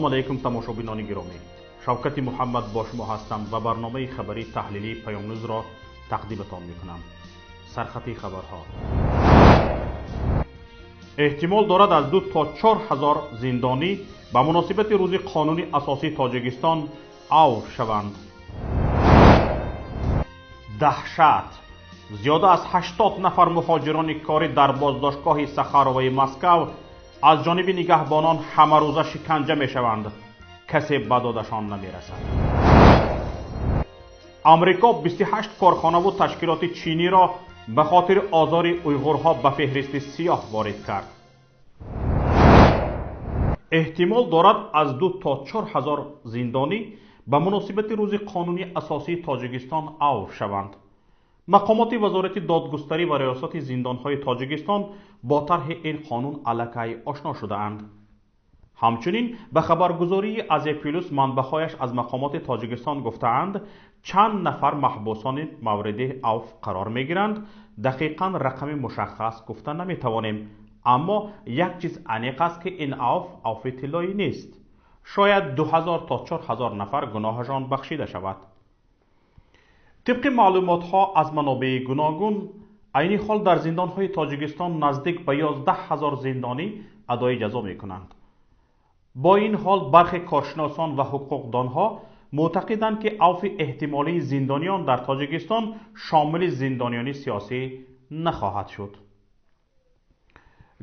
Салому алайкум, тамошобинони гиромӣ. Шавкати Муҳаммад бо шумо ҳастам ва барномаи хабарии таҳлилии Паёмнюзро тақдиматон мекунам. Сархати хабарҳо. Эҳтимол дорад, аз 2 то 4 ҳазор зиндонӣ ба муносибати Рӯзи қонуни асосии Тоҷикистон афв шаванд. Даҳшат! Зиёда аз 80 нафар муҳоҷирони корӣ дар боздоштгоҳи Сахароваи Москав аз ҷониби нигаҳбонон ҳамарӯза шиканҷа мешаванд. Касе ба додашон намерасад. Амрико 28 корхонаву ташкилоти чиниро ба хотири озори уйғурҳо ба феҳристи сиёҳ ворид кард. Эҳтимол дорад, аз 2 то 4 ҳазор зиндонӣ ба муносибати Рӯзи қонуни асосии Тоҷикистон афв шаванд. Мақомоти Вазорати додгустарӣ ва Риёсати зиндонҳои Тоҷикистон бо тарҳи ин қонун аллакай ошно шудаанд. Ҳамчунин ба хабаргузории Азия Плюс манбаъҳояш аз мақомоти Тоҷикистон гуфтаанд, чанд нафар маҳбусони мавриди авф қарор мегиранд. Дақиқан рақами мушаххас гуфта наметавонем, аммо як чиз аниқ аст, ки ин авф авфи тиллоӣ нест. Шояд 2000 то 4000 нафар гуноҳашон бахшида шавад. Тибқи маълумотҳо аз манобеи гуногун, айни ҳол дар зиндонҳои Тоҷикистон наздик ба 11 000 зиндонӣ адои ҷазо мекунанд. Бо ин ҳол, бархе коршиносон ва ҳуқуқдонҳо мӯътақиданд, ки авфи эҳтимолии зиндониён дар Тоҷикистон шомили зиндониёни сиёсӣ нахоҳад шуд.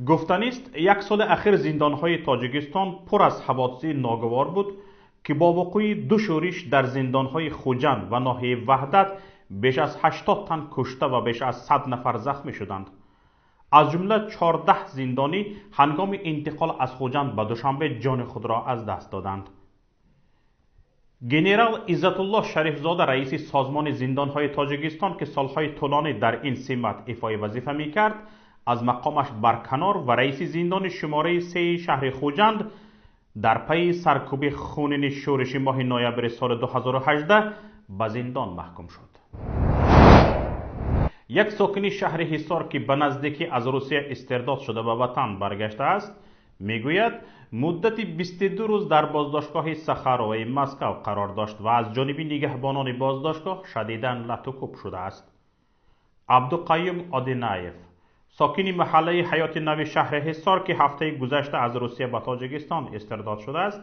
Гуфтанист, як соли ахир зиндонҳои Тоҷикистон пур аз ҳаводиси ногувор буд, ки бо вуқӯи ду шӯриш дар зиндонҳои Хуҷанд ва ноҳияи Ваҳдат беш аз 80 тан кушта ва беш аз 100 нафар захмӣ шуданд. Аз ҷумла 14 зиндонӣ ҳангоми интиқол аз Хуҷанд ба Душанбе ҷони худро аз даст доданд. Генерал Иззатулло Шарифзода, раиси Созмони зиндонҳои Тоҷикистон, ки солҳои тӯлонӣ дар ин симат ифои вазифа мекард, аз мақомаш барканор ва раиси зиндони шумораи сеи шаҳри Хуҷанд дар пайи саркӯби хунини шӯриши моҳи ноябри соли 2018 ба зиндон маҳкум шуд. Як сокини шаҳри Ҳисор, ки ба наздикӣ аз Русия истирдод шуда ба ватан баргаштааст, мегӯяд, муддати 22 рӯз дар боздоштгоҳи Сахароваи Москав қарор дошт ва аз ҷониби нигаҳбонони боздоштгоҳ шадидан латукӯб шудааст. Абдуқаюм Одинаев, сокини маҳаллаи Ҳаёти Нави шаҳри Ҳисор, ки ҳафтаи гузашта аз Русия ба Тоҷикистон истирдод шудааст,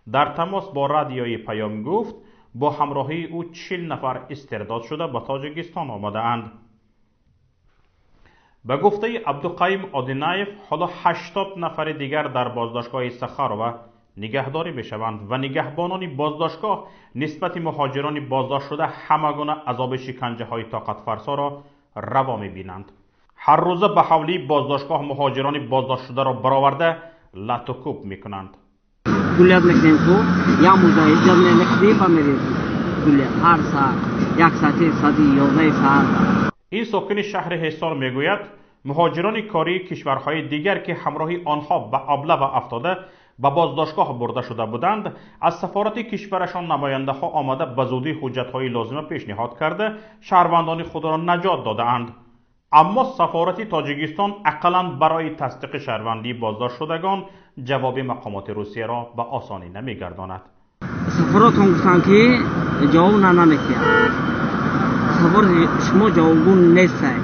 дар тамос бо Радиои Паём гуфт, бо ҳамроҳии ӯ 40 нафар истирдод шуда ба Тоҷикистон омадаанд. Ба гуфтаи Абдуқаюм Одинаев, ҳоло 80 нафари дигар дар боздоштгоҳи Сахарова нигаҳдорӣ мешаванд ва нигаҳбонони боздоштгоҳ нисбати муҳоҷирони боздоштшуда ҳама гуна азоби шиканҷаҳои тоқатфарсоро раво мебинанд. Ҳар рӯза ба ҳавлии боздоштгоҳ муҳоҷирони боздоштшударо бароварда, латукӯб мекунанд. Гулять мекунем, ку як муза иҷод мекунем ба мерем гулять, ҳар саат як саати, саати 11 саат. Ин сокини шаҳри Ҳисор мегӯяд, муҳоҷирони кории кишварҳои дигар, ки ҳамроҳи онҳо ба облава афтода ба боздоштгоҳ бурда шуда буданд, аз сафорати кишварашон намояндаҳо омада, ба зудӣ ҳуҷҷатҳои лозима пешниҳод карда, шаҳрвандони худро наҷот додаанд. Аммо сафорати Тоҷикистон ақаллан барои тасдиқи шаҳрвандии боздоштшудагон ҷавоби мақомоти Русияро ба осонӣ намегардонад. Сафоратон гуфтанд, ки ҷавоб намекунад, сафорати шумо ҷавобгӯ нестай.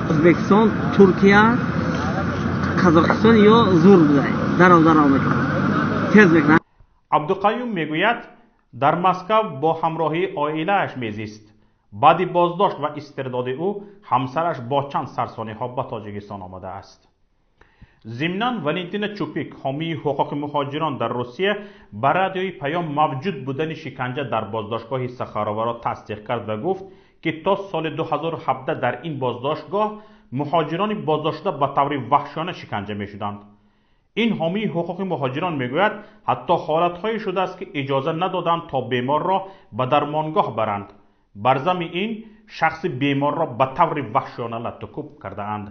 Ӯзбекистон, Туркия, Қазоқистон ё зур будай, дарав дарав мекунад, тез мекунад. Абдуқаюм мегӯяд, дар Москав бо ҳамроҳии оилааш мезист. Баъди боздошт ва истирдоди ӯ ҳамсараш бо чанд сарсониҳо ба Тоҷикистон омадааст. Зимнан, Валентина Чупик, ҳомии ҳуқуқи муҳоҷирон дар Русия, ба Радиои Паём мавҷуд будани шиканҷа дар боздоштгоҳи Сахароваро тасдиқ кард ва гуфт, ки то соли 2017 дар ин боздоштгоҳ муҳоҷирони боздоштшуда ба таври ваҳшиёна шиканҷа мешуданд. Ин ҳомии ҳуқуқи муҳоҷирон мегӯяд, ҳатто ҳолатҳое шудааст, ки иҷоза надоданд то беморро ба дармонгоҳ баранд. Бар зами ин, шахси беморро ба таври ваҳшиёна латтукӯб кардаанд.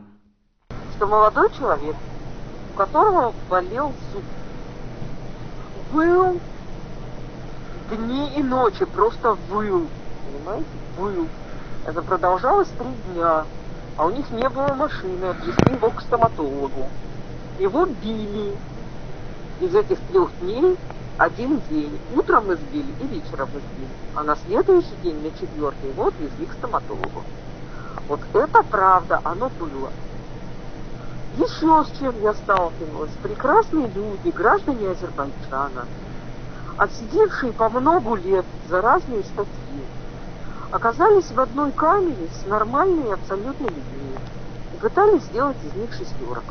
Что молодой человек, у которого болел зуб, выл дни и ночи, просто выл, понимаете, выл. Это продолжалось 3 дня, а у них не было машины отвезти его к стоматологу. Его били. Из этих 3 дней один день. Утром избили и вечером избили. А на следующий день, на четвертый, его отвезли к стоматологу. Вот это правда, оно было. Еще с чем я сталкивалась. Прекрасные люди, граждане Азербайджана, отсидевшие по много лет за разные статьи, оказались в одной камере с нормальными абсолютно людьми и пытались сделать из них шестерок.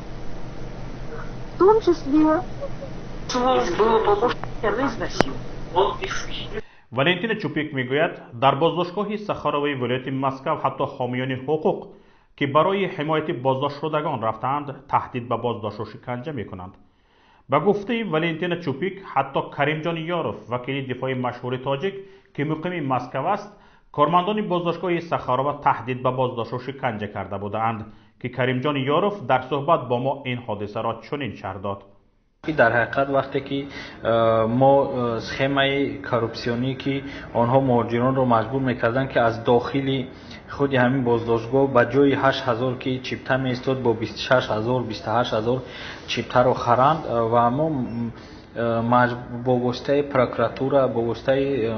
В том числе слов было побольше, она изнасилована. Валентина Чупик мегӯяд, дар боздоштгоҳи Сахароваи вилояти Москав ҳатто ҳомиёни ҳуқуқ, ки барои ҳимояти боздоштшудагон рафтаанд, таҳдид ба боздошту шиканҷа мекунанд. Ба гуфтаи Валентина Чупик, ҳатто Каримҷон Ёров, вакили дифои машҳури тоҷик, ки муқими Москав аст, кормандони боздоштгоҳи Сахарова таҳдид ба боздошту шиканҷа карда будаанд, ки Каримҷон Ёров дар суҳбат бо мо ин ҳодисаро чунин шарҳ дод. Дар ҳақиқат, вақте ки мо схемаи коррупсионӣ, ки онҳо муҳоҷиронро маҷбур мекарданд, ки аз дохили худи ҳамин боздоштгоҳ ба ҷои 8000, ки чипта меистод, бо 26 000, 28 000 чиптаро харанд, ва мо бо воситаи прокуратура, бо воситаи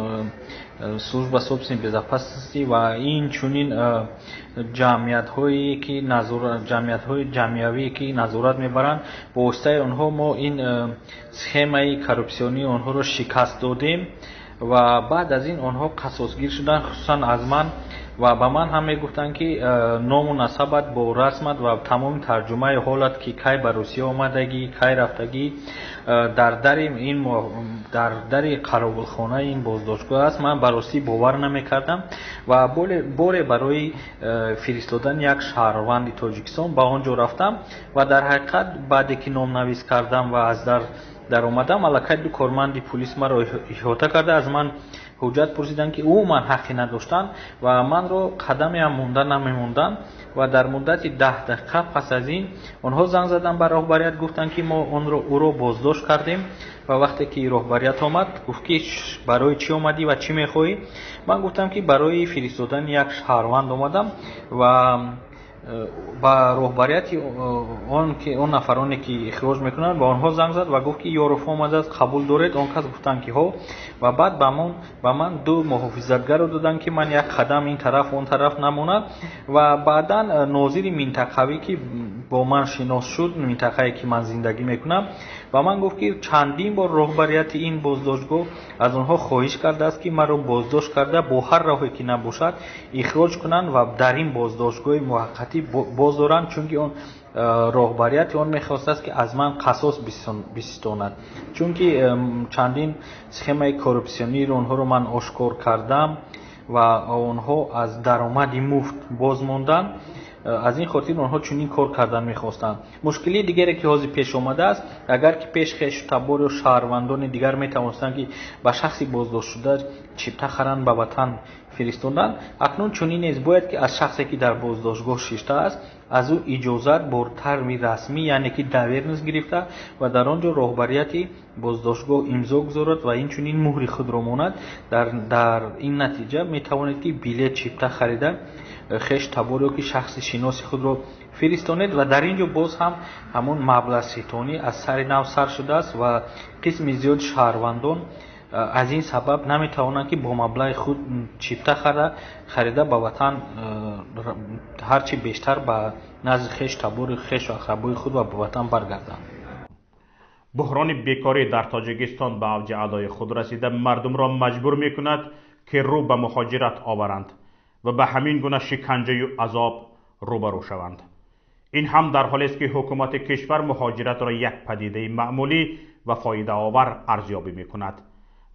служба собственной безопасности ва инчунин ҷамъиятҳое ки ҷамъиятҳои ҷамъиявие, ки назорат мебаранд, бо воситаи онҳо мо ин схемаи коррупсионии онҳоро шикаст додем. Ва баъд аз ин онҳо қасосгир шуданд, хусусан аз ман, ва ба ман ҳам мегуфтанд, ки ному насабат бо расмат ва тамоми тарҷумаи ҳолат, ки кай ба Русия омадагӣ, кай рафтагӣ, дар дари ин дар дари қаровулхонаи ин боздоштгоҳ аст. Ман ба ростӣ бовар намекардам ва боре барои фиристодани як шаҳрванди Тоҷикистон ба он ҷо рафтам ва дар ҳақиқат, баъде ки номнавис кардам ва аз дар даромадам, аллакай ду корманди пулис маро иҳота карда, аз ман ҳуҷҷат пурсиданд, ки умуман ҳаққе надоштанд ва манро қадамеам монда намемонданд. Ва дар муддати 10 дақиқа пас аз ин онҳо занг заданд ба роҳбарият, гуфтанд, ки мо онро ӯро боздошт кардем. Ва вақте ки роҳбарият омад, гуфт, ки барои чӣ омадӣ ва чӣ мехоҳӣ? Ман гуфтам, ки барои фиристодани як шаҳрванд омадам. Ва ба роҳбарияти он ки он нафароне, ки ихроҷ мекунанд, ба онҳо занг зад ва гуфт, ки Ёров омадааст, қабул доред? Он кас гуфтанд, ки ҳо. Ва баъд ба ман ду муҳофизатгарро доданд, ки ман як қадам ин тараф, он тараф намонад. Ва баъдан нозири минтақавӣ, ки бо ман шинос шуд, минтақае, ки ман зиндагӣ мекунам, ба ман гуфт, ки чандин бор роҳбарияти ин боздоштгоҳ аз онҳо хоҳиш кардааст, ки маро боздошт карда, бо ҳар роҳе ки набошад, ихроҷ кунанд ва дар ин боздоштгоҳи муваққатӣ боздоранд, чунки он роҳбарияти он мехостааст, ки аз ман қасос бистонад, чунки чандин схемаи коррупсиониро онҳоро ман ошкор кардам ва онҳо аз даромади муфт боз монданд. Аз ин хотир онҳо чунин кор кардан мехостанд. Мушкилии дигаре, ки ҳозир пеш омадааст, агар ки пеш хешу табор ё шаҳрвандони дигар метавонистанд, ки ба шахси боздоштшуда чипта харанд, ба ватан фиристоданд, акнун чунин нест. Бояд ки аз шахсе, ки дар боздоштгоҳ шиштааст, аз ӯ иҷозат бо тарзи расмӣ, яъне ки доверенность гирифта ва дар он ҷо роҳбарияти боздоштгоҳ имзо гузорад ва инчунин муҳри худро монад. Дар ин натиҷа метавонед, ки билет, чипта харида, хеш табор ё ки шахси шиноси худро фиристонед. Ва дар ин ҷо боз ҳам ҳамон маблағситонӣ аз сари нав сар шудааст ва қисми зиёди шаҳрвандон аз ин сабаб наметавонанд, ки бо маблағи худ чипта харида, ба ватан ҳарчи бештар ба назди хеш табори хешу ақрабои худ ва ба ватан баргарданд. Буҳрони бекорӣ дар Тоҷикистон ба авҷи аълои худ расида, мардумро маҷбур мекунад, ки рӯ ба муҳоҷират оваранд ва ба ҳамин гуна шиканҷаю азоб рӯбарӯ шаванд. Ин ҳам дар ҳолест, ки ҳукумати кишвар муҳоҷиратро як падидаи маъмулӣ ва фоидаовар арзёбӣ мекунад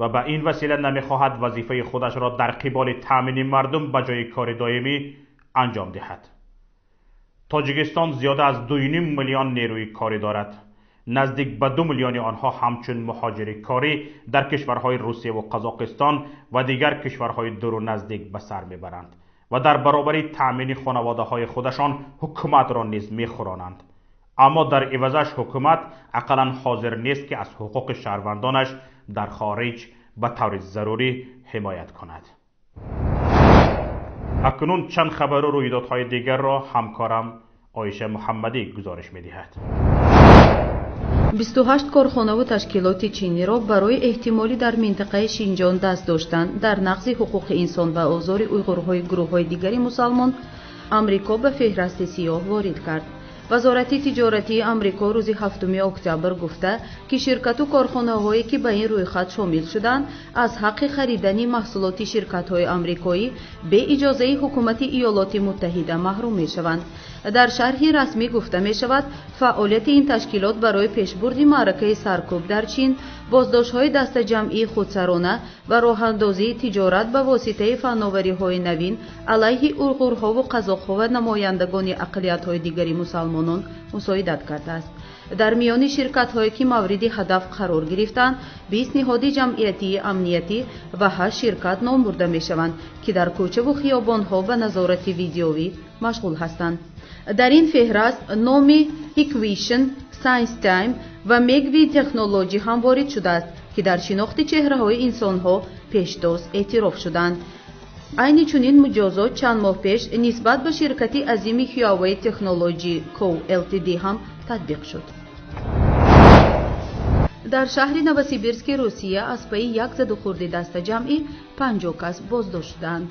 ва ба ин васила намехоҳад вазифаи худашро дар қиболи таъмини мардум ба ҷои кори доимӣ анҷом диҳад. Тоҷикистон зиёда аз 2,5 миллион нерӯи корӣ дорад. Наздик ба 2 миллиони онҳо ҳамчун муҳоҷири корӣ дар кишварҳои Русия ва Қазоқистон ва дигар кишварҳои дуру наздик ба сар мебаранд ва дар баробари таъмини хонаводаҳои худашон ҳукуматро низ мехӯронанд. Аммо дар ивазаш ҳукумат ақаллан ҳозир нест, ки аз ҳуқуқи шаҳрвандонаш дар хориҷ ба таври зарурӣ ҳимоят кунад. Акнун чанд хабару рӯйдодҳои дигарро ҳамкорам Оиша Муҳаммадӣ гузориш медиҳад. 28 корхонаву ташкилоти чиниро барои эҳтимолӣ дар минтақаи Шинҷон даст доштан дар нақзи ҳуқуқи инсон ва озори уйғурҳои гурӯҳҳои дигари мусалмон Амрико ба феҳрасти сиёҳ ворид кард. Вазорати тиҷоратии Амрико рӯзи 7 октябр гуфта, ки ширкату корхонаҳое, ки ба ин рӯйхат шомил шуданд, аз ҳаққи харидани маҳсулоти ширкатҳои амрикоӣ бе иҷозаи ҳукумати Иёлоти Муттаҳида маҳрум мешаванд. Дар шарҳи расмӣ гуфта мешавад, фаъолияти ин ташкилот барои пешбурди маъракаи саркӯб дар Чин, боздоштҳои дастаҷамъии худсарона ва роҳандозии тиҷорат ба воситаи фанновариҳои навин алайҳи уйғурҳову қазоқҳо ва намояндагони ақаллиятҳои дигари мусалмонон мусоидат кардааст. Дар миёни ширкатҳое, ки мавриди ҳадаф қарор гирифтанд, 20 ниҳоди ҷамъиятии амниятӣ ва 8 ширкат ном бурда мешаванд, ки дар кӯчаву хиёбонҳо ба назорати видеовӣ машғул ҳастанд. Дар ин феҳраст номи Hikvision, Science Time ва Megvii Technology ҳам ворид шудааст, ки дар шинохти чеҳраҳои инсонҳо пешдоз эътироф шуданд. Айни чунин муҷозот чанд моҳ пеш нисбат ба ширкати азими Huawei Technology Co. Ltd ҳам татбиқ шуд. Дар шаҳри Новосибирски Русия аз пайи як задухӯрди дастаҷамъӣ 50 кас боздошт шуданд.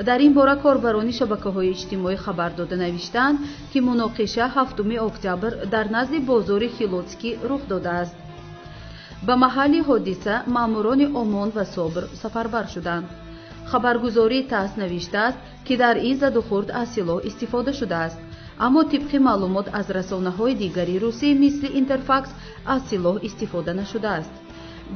Дар ин бора корбарони шабакаҳои иҷтимоӣ хабар дода навиштаанд, ки муноқиша 7 октябр дар назди бозори Хилотский рух додааст. Ба маҳалли ҳодиса маъмурони ОМОН ва СОБР сафарбар шуданд. Хабаргузории ТАСС навиштааст, ки дар ин задухӯрд аз силоҳ истифода шудааст. Аммо тибқи маълумот аз расонаҳои дигари русӣ мисли Интерфакс аз силоҳ истифода нашудааст.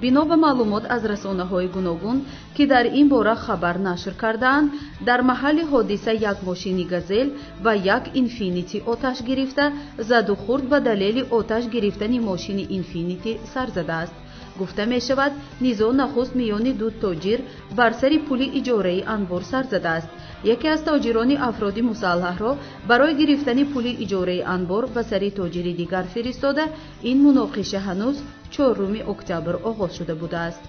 Бино ба маълумот аз расонаҳои гуногун, ки дар ин бора хабар нашр кардаанд, дар маҳалли ҳодиса як мошини газел ва як Инфинити оташ гирифта, задухӯрд ба далели оташ гирифтани мошини Инфинити сар задааст. Гуфта мешавад, низоъ нахуст миёни ду тоҷир бар сари пули иҷораи анбор сар задааст. Яке аз тоҷирони афроди мусаллаҳро барои гирифтани пули иҷораи анбор ба сари тоҷири дигар фиристода, ин муноқиша ҳанӯз 4 октябр оғоз шуда будааст.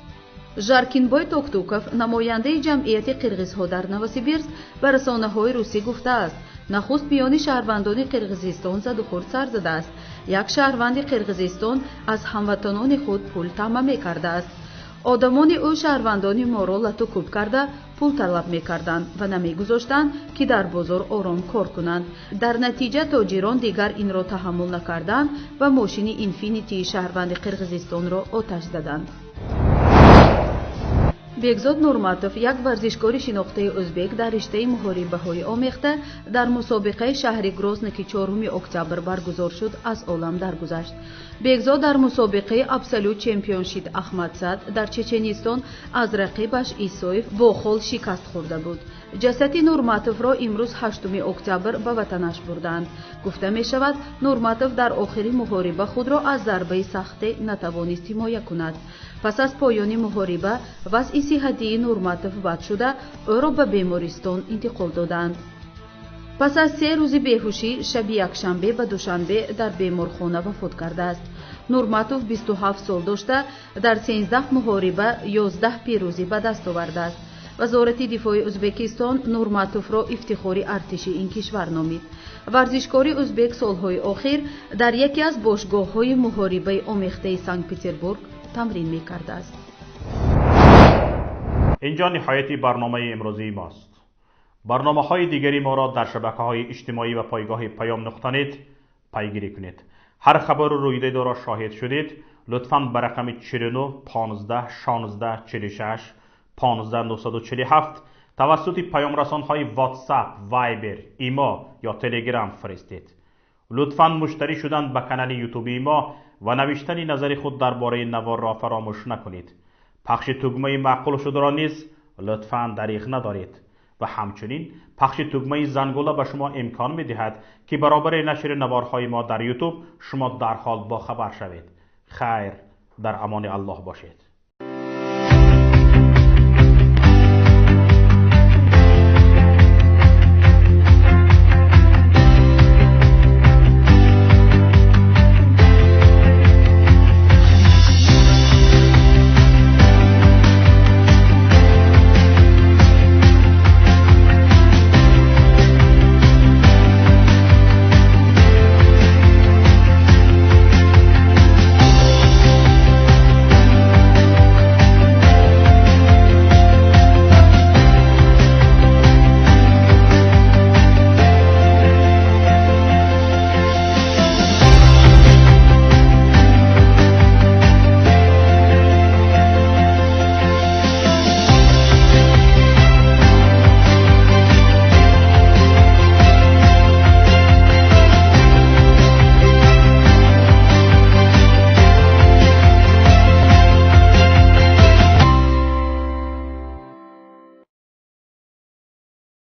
Жаркинбой Токтуков, намояндаи ҷамъияти қирғизҳо дар Новосибирск, ба расонаҳои русӣ гуфтааст, нахуст миёни шаҳрвандони Қирғизистон задухӯрд сар задааст. Як шаҳрванди Қирғизистон аз ҳамватанони худ пул тама мекардааст. Одамони ӯ шаҳрвандони моро лату кӯб карда пул талаб мекарданд ва намегузоштанд, ки дар бозор ором кор кунанд. Дар натиҷа тоҷирон дигар инро таҳаммул накарданд ва мошини Инфинитии шаҳрванди Қирғизистонро оташ заданд. Бекзод Нурматов, як варзишкори шинохтаи ӯзбек дар риштаи муҳорибаҳои омехта, дар мусобиқаи шаҳри Грозно, ки 4 октябр баргузор шуд, аз олам даргузашт. Бекзод дар мусобиқаи Абсолют Чемпионшип Ахмадсад дар Чеченистон аз рақибаш Исоев бо хол шикаст хӯрда буд. Ҷасади Нурматовро имрӯз 8 октябр ба ватанаш бурданд. Гуфта мешавад, Нурматов дар охири муҳориба худро аз зарбаи сахте натавонист ҳимоя кунад. Пас аз поёни муҳориба вазъи сиҳатии Нурматов бад шуда, ӯро ба бемористон интиқол доданд. Пас аз 3 рӯзи беҳушӣ шаби якшанбе ба душанбе дар беморхона вафот кардааст. Нурматов 27 сол дошта, дар 13 муҳориба 11 пирӯзӣ ба даст овардааст. Вазорати дифои Ӯзбекистон Нурматовро ифтихори артиши ин кишвар номид. Варзишкори ӯзбек солҳои охир дар яке аз бошгоҳҳои муҳорибаи омехтаи Санкт-Петербург тамрин мекардааст. Инҷо ниҳояти барномаи имрӯзии мост. Барномаҳои дигари моро дар шабакаҳои иҷтимоӣ ва пойгоҳи Паём нуқта нет пайгирӣ кунед. Ҳар хабару рӯйдодро шоҳид шудед, лутфан ба рақами 49 15 16 46 15 947 тавассути паёмрасонҳои WhatsApp, Viber, Imo ё Telegram фиристед. Лутфан муштарӣ шудан ба канали ютубии мо ва навиштани назари худ дар бораи наворро фаромӯш накунед. Пахши тугмаи маъқул шударо низ лутфан дариғ надоред ва ҳамчунин пахши тугмаи зангула ба шумо имкон медиҳад, ки баробари нашри наворҳои мо дар ютуб шумо дарҳол бохабар шавед. Хайр, дар амони Аллоҳ бошед.